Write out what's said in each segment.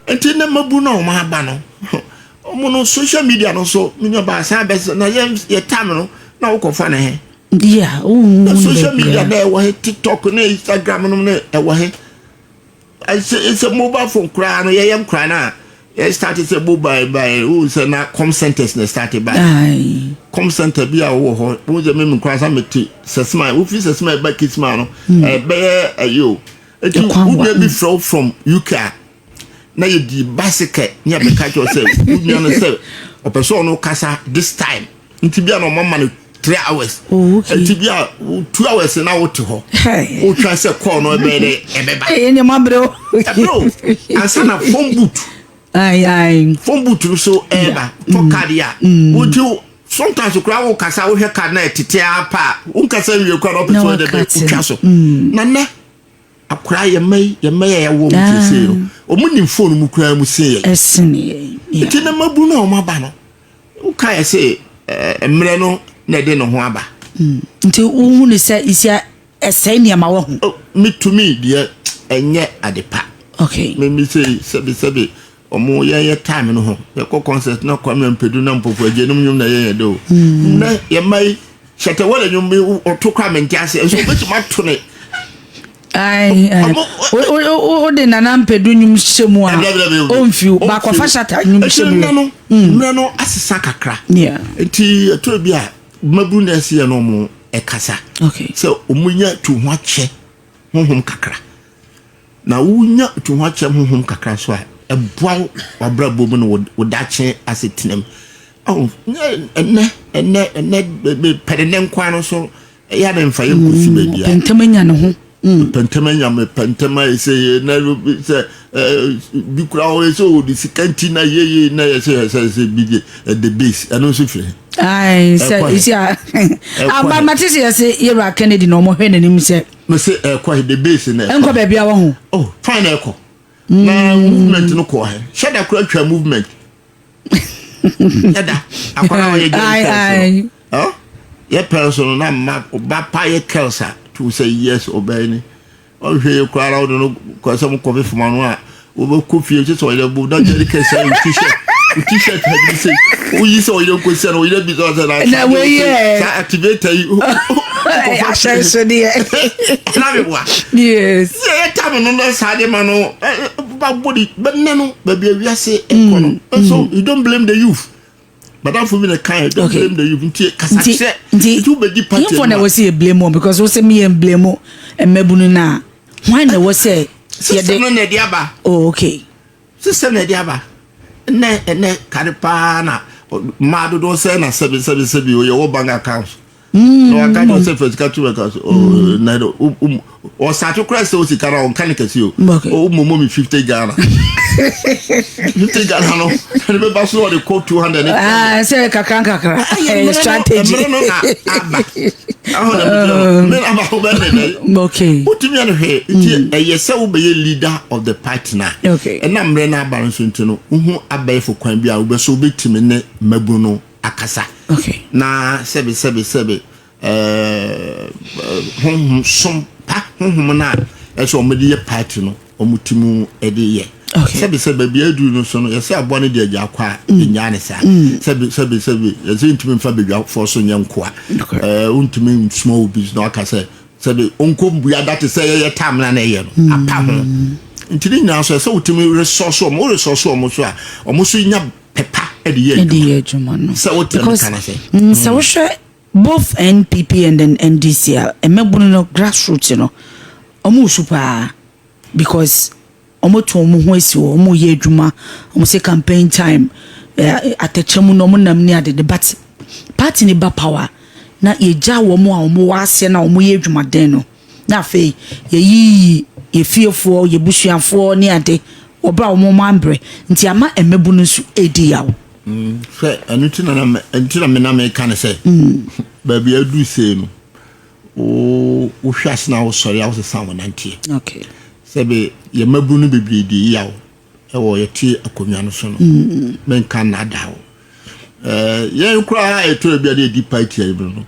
Nti ne mmabu no a wɔn aba no, wɔn no social media no so, me nua baa san bɛsɛ na yɛn yɛ tam no na wokɔfa ne he. Yeah, na social media na ɛwɔ he, TikTok ne Instagram no ne ɛwɔ he. Ɛsɛ sɛ mobile phone koraa no yɛyɛ nkoraa no a yɛ start sɛ mobile by wo sɛ na com centers na start by. Com center bi a wowɔ hɔ, wo sɛ mimi koraa sɛ mete sɛsema, wofi sɛsema ɛba kisima no, ɛbɛyɛ ɛyɛ o. Eti wo nua bi frɛ wo from UK a, na yɛdi bicycle ne abɛka kyerɛ sɛ wo nua no sɛ ɔpɛ sɛ ɔno kasa this time nti bia na ɔma ma no 3 hours. Oh, okay. Nti bia 2 hours na wote hɔ wotwa sɛ call no ɛbɛyɛ dɛ ɛbɛba. Ɛyɛ nneɛma brɛ o. Ɛbrɛ o, ansa na phone booth. Ayi ayi. Phone booth no so ɛɛba tɔ card a wogye. Sometimes koraa wo kasa, wohwɛ card na ɛtete apa a, wonkasa wie koraa na ɔpɛ sɛ ɔyɛ dɛ bɛ wotwa so. Na nnɛ akora yɛ mma yi a yɛwɔ mu seesei no, ɔmo nim phone mu koraa mu sen yɛ. Ɛsen yɛ. Nti na mabu no a ɔmo aba no, woka yɛ sɛ mmerɛ no na ɛde ne ho aba. Nti wohu ne sɛ isia ɛsɛe nneɛma wɔ ho? Metumi deɛ, ɛnyɛ ade pa. Memi sɛ sɛbi sɛbi, ɔmo yɛyɛ time no ho, yɛkɔ concert na Kwame Ampedu na Mpɔfo agye nom nwom na yɛyɛ de o. Nnɛ yɛma yi, Shatta Wale nwom bi ɔto kora mente ase, nso wobɛtumi ato ne. Wode Nana Mpɛdu nnwom hyɛ mu a, ɔmfiw baakɔfa Shatta nnwom hyɛ mu. Mmerɛ no, mmerɛ no asesa kakra. Nti ɛtɔ bi a mmabunu na ɛsi yɛ no, ɔmo ɛkasa sɛ ɔmo nya tu ho akyɛ honhom kakra, na wonya tu ho akyɛ honhom kakra so a, ɛboa wo wabrabɔ mu no, wo dakye ase tenam. Ɛnɛ ɛnɛ ɛnɛ pɛde ne nkwa no so ɛyɛ ne mfa yɛ nkosi baabi a. Pɛntɛm anya ne ho. Pɛntɛm anya me pɛntɛm ayɛ sɛ yɛ na sɛ bi kura hɔ sɛ ɔde sika nti na yeye na yɛ sɛ bi de the base ɛno nso firi. Ayi sɛ esi a aba mate sɛ yɛsɛ yɛwura Kennedy na ɔmo hwɛ n'anim sɛ. Mɛ sɛ ɛkɔ the base na ɛkɔ. Ɛnkɔ baabi a wɔ ho. Oh, fine, ɛkɔ na movement no kɔ hɛ hyɛ da kura twa movement yɛda akɔla ɔyɛ Jerry curls no yɛ pɛn so no na mma ɔba pa yɛ curls a tu sɛ yes, ɔbɛn ni ɔhwɛ yɛ kura ara ɔde no kɔ sɛ mo kɔfe fama no a, wɔbɛkɔ fie sɛ ɔyɛ bo na Jerry curls ayɛ t-shirt t-shirt ha bi sɛ oyi sɛ ɔyɛ nkosia na ɔyɛ bi sɛ ɔsɛ na na wei yɛ saa activator yi. Ahyɛnsodeɛ. Na mi wa. Sɛ yɛ tam no na saa de ma no ba bɔ de bɛnɛ no baabi awiase ɛkɔ no, so you don't blame the youth. Madamfo bi na kan, don't blame the youth. Nti kasa kyerɛ nti nti wobɛdi party. Yɛmfo na ɛwɔ sɛ yɛ blame wɔn, because wosɛ mi yɛ blame mmabunu no a, hwan na ɛwɔ sɛ system no na ɛde aba. Oh, okay. System na ɛde aba. Ɛnɛ ɛnɛ kare paa na mmaa dodoɔ sɛ na sɛbi sɛbi sɛbi oyɛ wɔ bank account na waka kyerɛ sɛ fɛ sika tu bɛka so na ɔsate kora sɛ osika na ɔnka ne kɛse o, o momo mi 50 Ghana, 50 Ghana no ɛne bɛba so ɔde kɔ 200 ne. Ah, sɛ kakra nkakra ɛyɛ strategy. Mmerɛ no na aba ahɔ na mmerɛ no aba ho bɛyɛ dɛ. Wotumi yɛ no hwee nti ɛyɛ sɛ wobɛyɛ leader of the party na ɛna mmerɛ no aba no nso nti no, wohu abɛɛfo kwan bi a wobɛso wobɛtumi ne mmabunu no akasa na sɛbi sɛbi sɛbi honhom som pa, honhom no a ɛsɛ wɔn de yɛ party no, wɔn ti mu de yɛ. Sɛbi sɛbi, baabi aduru no so no, yɛsɛ aboa no de agya akɔ a ɛnyaa ne saa. Sɛbi sɛbi sɛbi, yɛsɛ ntumi nfa badwafoɔ so nyɛ nkoa. Ntumi nsoma obi na waka sɛ sɛbi onko mbua da te sɛ yɛyɛ tam na ɛyɛ no apa ho. Nti ne nyinaa so ɛsɛ wotumi resɔso wɔn, woresɔso wɔn so a, wɔn so nya pɛpa de yɛ ɛde yɛ adwuma no. Sɛ wote ne because ka na sɛ sɛ wohwɛ both NPP and then NDC a, mmabunu no, grassroots no, ɔmo su paa because ɔmo to ɔmo ho asi hɔ, ɔmo yɛ adwuma, ɔmo sɛ campaign time atɛkyɛ mu na ɔmo nam ne adede, but party ne ba power na yɛgya wɔn a ɔmo wɔ aseɛ na ɔmo yɛ adwumaden no, na afei yɛyiyi yɛ fiefoɔ, yɛ busuafoɔ ne ade wɔbrɛ a wɔn ambrɛ, nti ama mmabunu nso edi yaw. Sɛ ɛno ti na ɛno ti na me na meka ne sɛ baabi adu sei no, wo wohwɛ ase na wosɔre a, wosesa wo nanteɛ. Sɛbe yɛ mmabunu no bebree di yaw ɛwɔ yɛte akonnwa no so no, menka nnaadaa wo. Yɛn koraa ɛtɔ bi a de yɛdi party ayi no,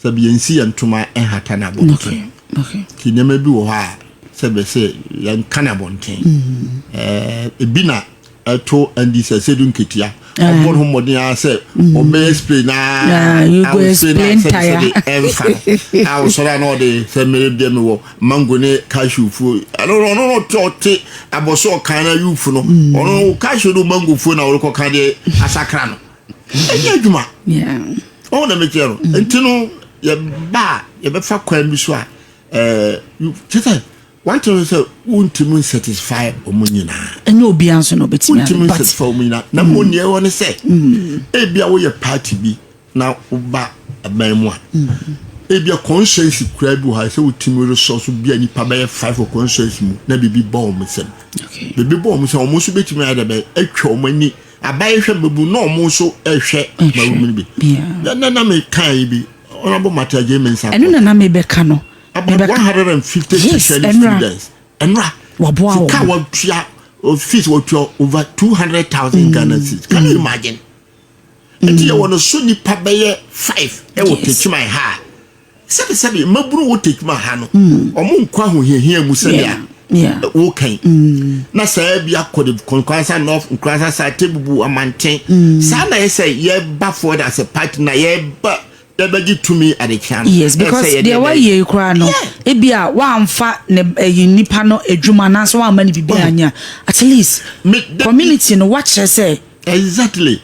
sɛbe yɛnsi yɛn ntoma ɛhata no abɔnten. Nti nneɛma bi wɔ hɔ a Sɛ bɛ sɛ yɛnka no abɔnten. Ebi na ɛto NDC Asiedu Nketia. Ɔbɔ ne ho mmɔden ara sɛ ɔbɛyɛ spray na you go spray na explain sɛde tire. Sɛde ɛmfa no a ɔsɔre a na ɔde sɛ mmere deɛ mewɔ mango ne cashew fuo. Ɛno no, ɔno no ɔte abɔso ɔkan na youth no, ɔno cashew no, mango fuo na ɔrekɔka deɛ asakra no ɛnyɛ adwuma. Ɔwɔ na mekyerɛ no. Nti no yɛba a, yɛbɛfa kwan bi so a kyɛ sɛ one thing sɛ wontumi nsatisfy ɔmo nyinaa. Ɛnyɛ obiara nso na obetumi wontumi ade, but nsatisfy ɔmo nyinaa, na mmom nea ɛwɔ ne sɛ ebia woyɛ party bi na woba aban mu a, ebia constituency kura bi wɔ ha sɛ wotumi resource bi a nipa bɛyɛ five wɔ constituency mu na biribi bɔ wɔn nsam, biribi bɔ wɔn nsam, wɔn nso bɛtumi ayɛ dɛ bɛ atwa wɔn ani abayɛ hwɛ mmabu na wɔn nso ɛhwɛ mmabu no bi. Na meka yi bi, Honourable Martha J Mensah. Ɛno na mebɛka no. About 150 special students ɛnura. Waboa sika wɔn. Watua fees, watua over 200,000 Ghana cedis. Can you imagine? Nti yɛ wɔ no so nipa bɛyɛ five ɛwɔ Techiman ha a, sɛbisɛbi, mmabunu wɔ Techiman ha no, ɔmo nkɔ ahohiahia mu sɛdeɛ wokan na saa bi akɔ de Nkoransa North, Nkoransa South, Tebubu, Amanten saa na yɛ sɛ yɛba forward as a party na yɛba yɛbɛgye tumi adekyea no. Yes, because deɛ wayɛ yi koraa no, ebi a wamfa ne ɛyi nipa no adwuma anaasɛ wamma ne biribi anya, at least community no wakyerɛ sɛ Exactly.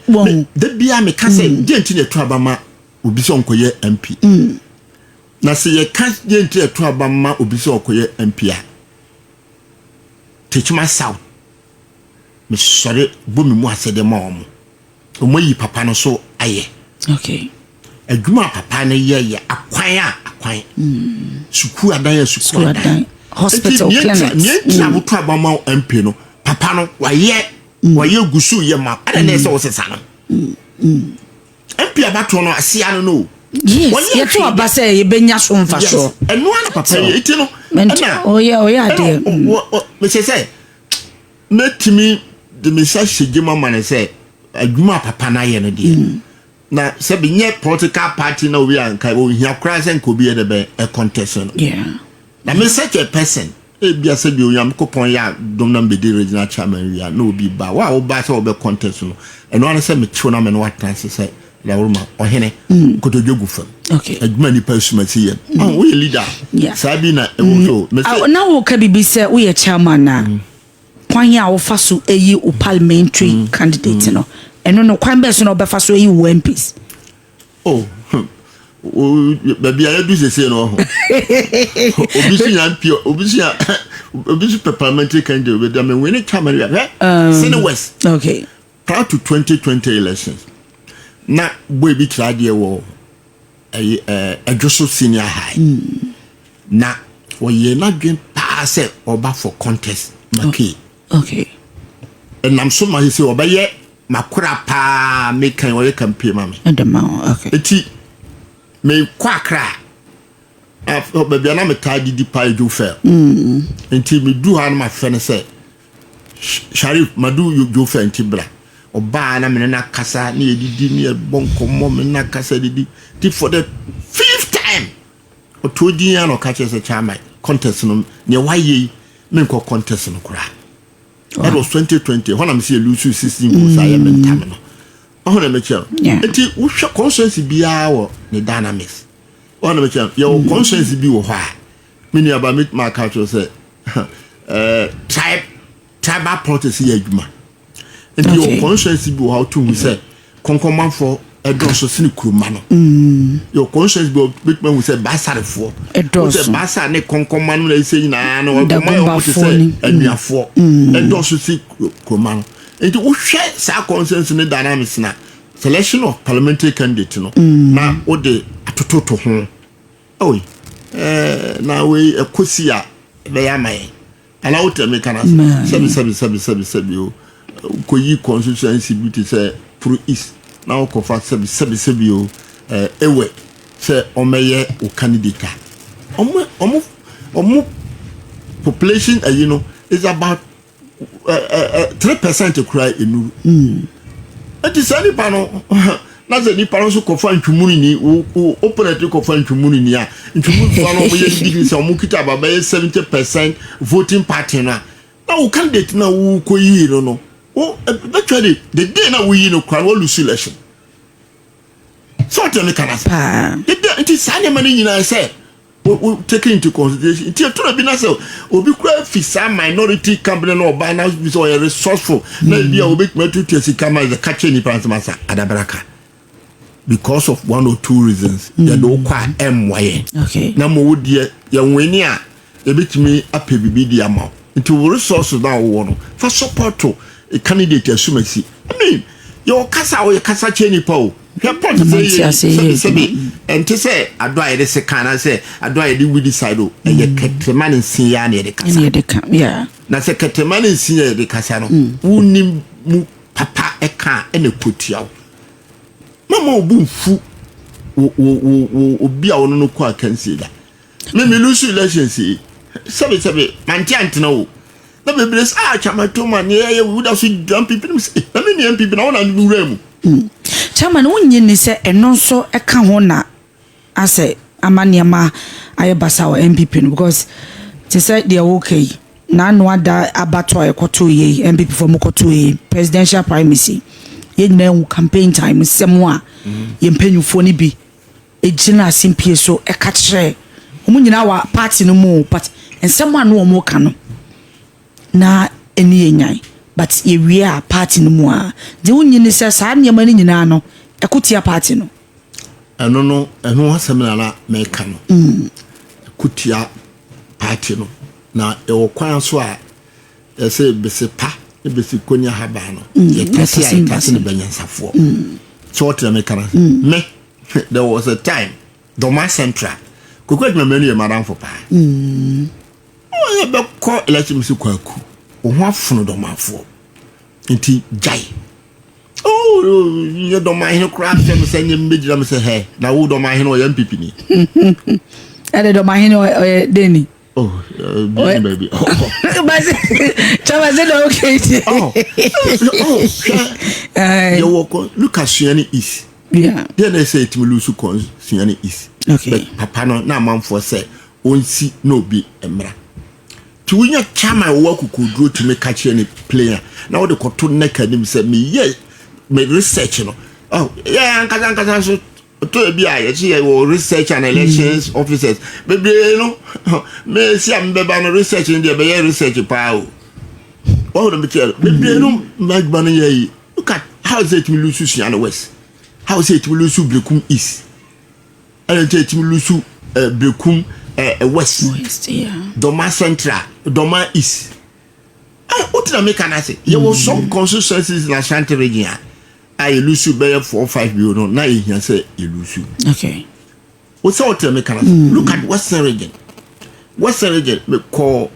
Da bia meka sɛ deɛ nti na ɛto aba ma obi sɛ ɔnkɔyɛ MP, na sɛ yɛka deɛ nti na ɛto aba ma obi sɛ ɔkɔyɛ MP a, Techiman South, mesɔre bɔ me mu asɛdeɛ ma ɔmo, ɔmo ayi papa no so ayɛ adwuma a papa no yɛ yɛ akwan a akwan, sukuu adan a sukuu adan, hospital, clinics. Nea nti a woto aba ma MP no, papa no wayɛ, wayɛ gu so yɛ ma ɛna na ɛsɛ wɔsesa no MP abatoɔ no asia no no. Yes, yɛto aba sɛ yɛbɛnya so mfasoɔ. Ɛno ara papa yɛ eti no. Ɛna ɔyɛ adeɛ. Mesɛ sɛ mɛtumi de me nsa hyɛ gyem ama no sɛ adwuma a papa no ayɛ no deɛ, na sɛbi nyɛ political party na obi a nka ohia koraa sɛ nka obi yɛ dɛ bɛ ɛcontest no. Na me such a person, ebia sɛ bi Onyankopɔn yɛ adom na mbɛdi regional chairman wia na obi ba wo a woba sɛ wɔbɛ contest no, ɛno ara sɛ mekyew na me no watena ase sɛ Dawuruma ɔhene nkotodwe gu fam, adwuma nipa asumasi yɛ no, woyɛ leader saa bi na ɛwɔ so. Na woka biribi sɛ woyɛ chairman na kwan a wofa so eyi wo parliamentary candidate no, ɛno no kwan bɛɛ so na wobɛfa so eyi wo MPs? Oh, baabi a yɛdu sese no hɔ, obi so nya mp, obi so nya, obi so pɛ parliamentary candidate obi da me win chairman wi hwɛ Sene West. Prior to 2020 elections na boy bi kyerɛ adeɛ wɔ ɛyɛ Ɛdwoso Senior High na wɔyɛ n'adwen paa sɛ ɔba for contest makee. Ɛnam so ma sɛ ɔbɛyɛ makora paa mekan ɔyɛ campaign ma me. Eti mekɔ Akra a, baabi a na metaa didi paa Edwo fɛ, nti medu hɔ a na mafɛ no sɛ, "Sharif, madu dwo fɛ, nti bra." Ɔbaa na mene no akasa ne yɛdidi ne yɛbɔ nkɔmmɔ, mene no akasa didi, nti for the fifth time ɔtɔ din a na ɔka kyerɛ sɛ, "Chairman, contest no nea wayɛ yi, menkɔ contest no koraa." That was 2020. Hɔ na mesi yɛ lose 16 votes a yɛ mentam no. Ɔho na mekyerɛ no. Nti wohwɛ constituency biara wɔ ne dynamics. Ɔho na mekyerɛ no. Yɛwɔ constituency bi wɔ hɔ a, me nuaba, metumi aka kyerɛ sɛ tribal politics yɛ adwuma. Nti yɛwɔ constituency bi wɔ hɔ a wotu hu sɛ kɔnkɔnmanfoɔ ɛdɔɔso sene kuroma no. Yɛwɔ constituency bi wɔ bɛtumi ahu sɛ baasarefoɔ ɛdɔɔso. Sɛ baasa ne kɔnkɔnma no na ɛsɛ nyinaa no, ɔma yɛ ɔmo te sɛ anuafoɔ, ɛdɔɔso si kuroma no. Nti wohwɛ saa constituency ne dynamics na selection of parliamentary candidate no na wode atototo ho oyi na wei ɛkɔsi a ɛbɛyɛ ama yɛn anaa wote mi kana sɛbi sɛbi sɛbi sɛbi sɛbi o, kɔyi constituency bi te sɛ Pru East na wokɔfa sɛbi sɛbi sɛbi o ɛwɛ sɛ ɔmɛyɛ o candidate a, ɔmo population ayi no is about 3% kura enuru. Eti saa nipa no Na sɛ nipa no nso kɔfa ntwumuni, wo opponent kɔfa ntwumuni a, ntwumuni no ɔmo yɛ digi sɛ ɔmo kita aba bɛyɛ 70% voting party no a, na wo candidate na wo kɔ yii no, wo bɛtwa de the day na wo yi no kora no, wo lose election. Sɛ ɔtɛ mi kana sɛ the day nti saa nneɛma no nyinaa sɛ wo take into consideration. Nti etura bi na sɛ obi kura fi saa minority company na ɔbaa na bi sɛ ɔyɛ resourceful na ebi a obetumi atutu sika ma ɛsɛ kakyɛ nipa nsɛm asa adabraka because of one or two reasons, yɛde wo kɔ a ɛmmoa yɛn. Na mo wo deɛ, yɛn wani a ebetumi apɛ bibi di ama wo, nti wo resources na wowɔ no, fa support to candidate asumasi. I mean, yɛwɔ kasa a wɔyɛ kasa kyerɛ nipa o. Hwɛ, pɔt sɛ yɛ sɛbi sɛbi, ɛnte sɛ ado a yɛde se kan na sɛ ado a yɛde weedicide o. Ɛyɛ kɛtɛma ne nsia na yɛde kasa. Na sɛ kɛtɛma ne nsia yɛde kasa no, wonim mu papa ɛka ɛna kotua wo mama obu nfu wo wo wo wo obi a wɔno no kɔ akansie da. Me lose elections yi, sɛbi sɛbi, mante antena o, na bebree sɛ, "Ah, Chairman Toma, ne yɛ woda so dwa NPP no." Sɛ na me nua NPP na wɔna wura mu. Chairman, wonyi ni sɛ ɛno nso ɛka ho na asɛ ama nneɛma ayɛ basa wɔ NPP no, because te sɛ deɛ wɔka yi, n'ano ada abato a yɛkɔtoo yɛ yi, NPP fo mo kɔtoo yɛ presidential primaries, yɛn nyinaa hu campaign time nsɛm a yɛn mpanyinfoɔ no bi gyina asempie so ɛka kyerɛ wɔn nyinaa wɔ party no mu, but nsɛm a no wɔn ka no na ɛni yɛ nyan, but yɛwie a party no mu a deɛ wonyi ni sɛ saa nneɛma no nyinaa no ɛko tia party no. Ɛno no, ɛno asɛm na mɛka no, ɛko tia party no, na ɛwɔ kwan so a yɛsɛ bese pa ne bese konya haban no, yɛtase a yɛtase no bɛnyansafoɔ sɛ wɔtena meka no. Me, there was a time Dɔma Central Koko Adwumamɛ no yɛ madamfo paa. Ɔyɛ bɛkɔ election mi sɛ, "Kwaku, wo ho afono dɔmafoɔ nti gyae." Nyɛ dɔmahene koraa fɛ me sɛ nyɛ mbɛgyina me sɛ hɛ na wo dɔmahene ɔyɛ NPP ni. Ɛde dɔmahene ɔyɛ deni. Oh, bi baabi. Basi chama sɛ na okay ti. Oh, hwɛ, yɛwɔ kɔ look at Sunyani East. Deɛ na ɛsɛ yɛtumi lose kɔ Sunyani East. But papa no na amanfoɔ sɛ ɔnsi na obi mmra. Nti wonya chairman wɔ akokoduro tumi ka kyerɛ ne player na wode kɔto nnɛka anim sɛ meyɛ me research no. Oh, yɛ ankasa ankasa nso to ebi a yɛsi yɛ wɔ research and elections officers bebree no, mesi a mbɛba no, research no deɛ, bɛyɛ research paa o. Wɔn na mekyerɛ no bebree no, mmadwuma no yɛ yi. Look at how sɛ etumi lose Sunyani West, how sɛ etumi lose Brekum East, ɛna nkyɛn etumi lose Brekum West, West, yeah. Dɔma Central, Dɔma East. Ɛ o tena mi ka na se yɛwɔ some constituencies in Ashanti Region a yɛ lose bɛyɛ four five bi o no, na yɛ hia sɛ yɛ lose. O sɛ o tena mi ka na se look at Western Region. Western Region, mi kɔ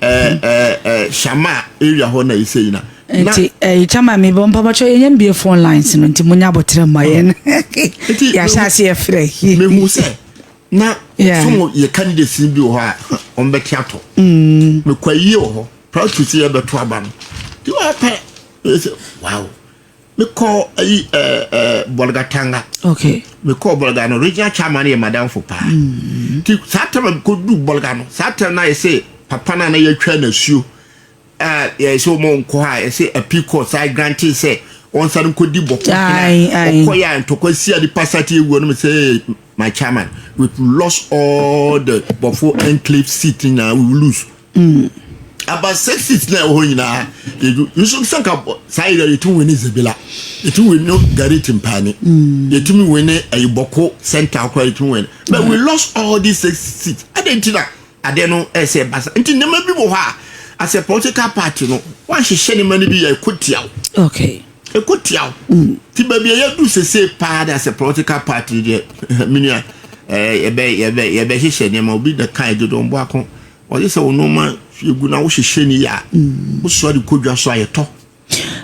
ɛɛ ɛɛ ɛɛ Shama area hɔ na yɛ sɛ yi na. Nti ɛyi, chairman, mi bɔ mpaboa, yɛn mbie phone lines no, nti mo nya abotire ma yɛn. Nti yɛahyɛ ase yɛfrɛ. Mehu sɛ na some yɛ candidates bi wɔ hɔ a wɔn bɛte atɔ. Mekɔ ayie wɔ hɔ prior to sɛ yɛbɛto aba no, nti wɔapɛ ɛsɛ wow, mekɔ ayi ɛɛ ɛɛ Bɔlgatanga. Mekɔ Bɔlga no, regional chairman yɛ madamfo paa, nti saa time a mekɔdu Bɔlga no, saa time na yɛ sɛ papa no a na yɛatwa n'asuo a yɛ sɛ ɔmo nkɔ hɔ a yɛsɛ appeal court saa grant sɛ ɔnsa no nkɔdi bɔkɔ. Aye, aye. Ɔkɔ yɛ a ntɔkwa si a nipa sate ewu no, sɛ my chairman, we lost all the Bɔfo enclave seat nyinaa. We will lose about six seats na ɛwɔ hɔ nyinaa. Yɛdu nso sɛ nka saa yɛ yɛtumi win Zebilla, yɛtumi win Gari Timpani, yɛtumi win ɛyi Bɔko Central koraa yɛtumi win, but we lost all these six seats. Adi nti na adeɛ no ɛsɛ basa, nti nneɛma bi wɔ hɔ a as a political party no, wɔahyehyɛ nneɛma no bi yɛ ɛkɔ tia wo. Ɛkɔ tia wo, nti baabi a yɛdu sese paa de, as a political party deɛ, menua, ɛɛ yɛbɛ yɛbɛ yɛbɛhyehyɛ nneɛma. Obi na kan dodo mbɔ ako ɔyɛ sɛ wɔn nneɛma egu na wohyehyɛ ni yɛ a wosɔ de kɔ dwa so a yɛtɔ.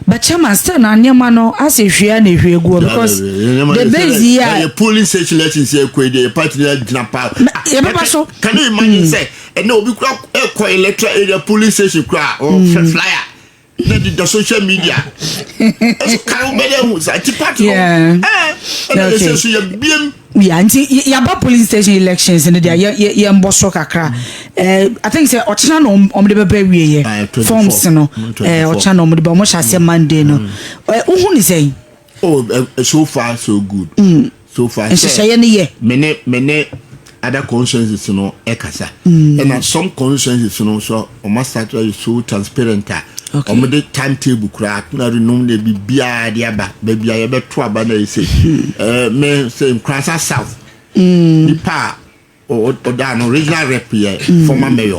But chairman, still na nneɛma no asɛ hwea na ehwie gu hɔ because the base yi a yɛ polling station elections yɛ kɔ yi deɛ, yɛ party yɛ gyina paa. Yɛbɛba so. Can you imagine sɛ ɛnna obi kura ɛkɔ electoral area polling station kura ɔfɛ flyer Na deda social media ɛso kan wobɛdɛ hu sa nti party no ɛna yɛsɛ so yɛbiem. Yeah, nti yaba polling station elections no deɛ, yɛmbɔ so kakra. I think sɛ ɔkyena na ɔmde bɛbɛ wieɛ. 24. Forms no 24. Ɔkyena na ɔmde bɛ ɔmo hyɛ aseɛ Monday no. Wohu ne sɛn? Oh, so far so good, so far sɛ Nhyehyɛeɛ no yɛ. Mene other constituencies no ɛkasa, ɛna some constituencies no so ɔmo start ayɛ so transparent a ɔmo de timetable koraa na renum na biribiara de aba baabi a yɛbɛto aba na yɛ sɛ me sɛ Nkoranza South, nipa a ɔda no regional rep yɛ former mayor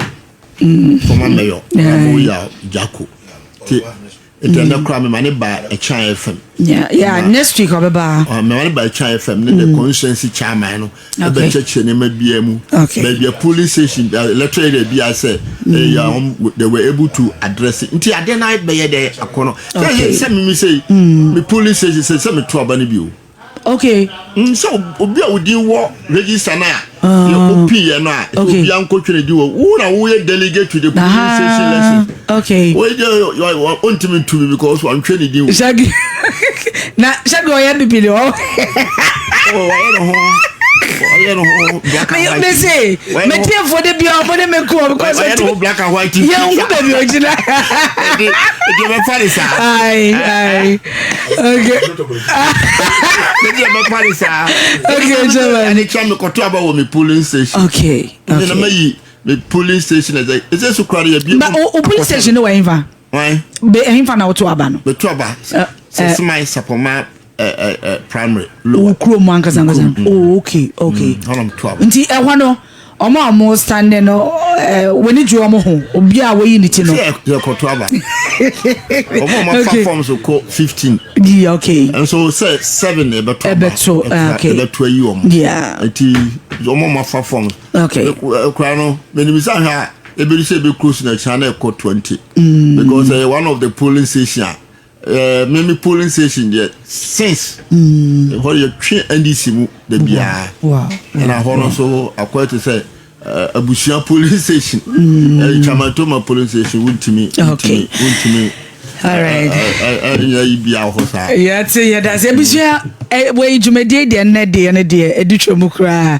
Ɔmo Jako ti nti ɛnɛ koraa mema ne ba Ɛkyan FM. Yeah, next week ɔbɛba. Mema ne ba Ɛkyan FM ne the constituency chairman no ɛbɛkyerɛkyerɛ nneɛma biara mu baabi a polling station, electoral area bi a sɛ ɛyɛ they were able to address it. Nti adeɛ no bɛyɛ dɛ akɔ no sɛ sɛ mimi sɛ mi polling station sɛ mi to aba no bi o. Sɛ obi a odi wɔ register na a yɛ open yɛ no a obi ankotwe ne di wɔ wo na woyɛ delegate to the polling station election. Woyɛ de ontumi ntumi because wantwe ne din wɔ. Shaggy na Shaggy ɔyɛ bibi de ɔ. Oh, ɔyɛ ne ho black and white. Me se metiefoɔ de bia ɔmo de me ko because Ɔyɛ ne ho black and white. Yɛn hu baabi ogyina. Ɛdi ɛbɛfa ne saa. Ayi ayi, okay. Ɛdi ɛbɛfa ne saa. Okay, chairman. Ɛni kyɛn mi kɔtɔ aba wɔ mi polling station. Ɛni na ma yi mi polling station ɛsɛ so kura yɛ bi. Ba o polling station ne wɔ ɛnfa? Wɔn. Be ɛnfa na woto aba no? Bɛtu aba sɛ Siman Sapɔma Primary. Wo kurom ankasa ankasa? Oh, okay. Hɔnom to aba. Nti ɛhɔ no, ɔmo a ɔmo stand no, w'ani gye ɔmo ho, obi a wɔyi ne ti no? Sɛ yɛ kɔtɔ aba, ɔmo a ɔmo fa form so kɔ 15. Nso sɛ seven na ɛbɛto aba. Ɛbɛto, okay. Ɛbɛto ayi ɔmo. Nti ɔmo a ɔmo afa form kura no, mɛnimisa hwɛ a ebi sɛ ebi close na ɛkyɛn na ɛkɔ 20 because ɛyɛ one of the polling station a mímí polling station deɛ, since ɛhɔ yɛ twe NDC mu de biara. Ɛna hɔ no nso akɔyɛ te sɛ abusua polling station, Chamatoma polling station, wuntumi wuntumi wuntumi All right. Ɛnyɛ yi bia hɔ saa. Yɛte, yɛda sɛ ebusua wɔ dwumadie deɛ, nnɛ deɛ no deɛ ɛdi twɛ mu koraa.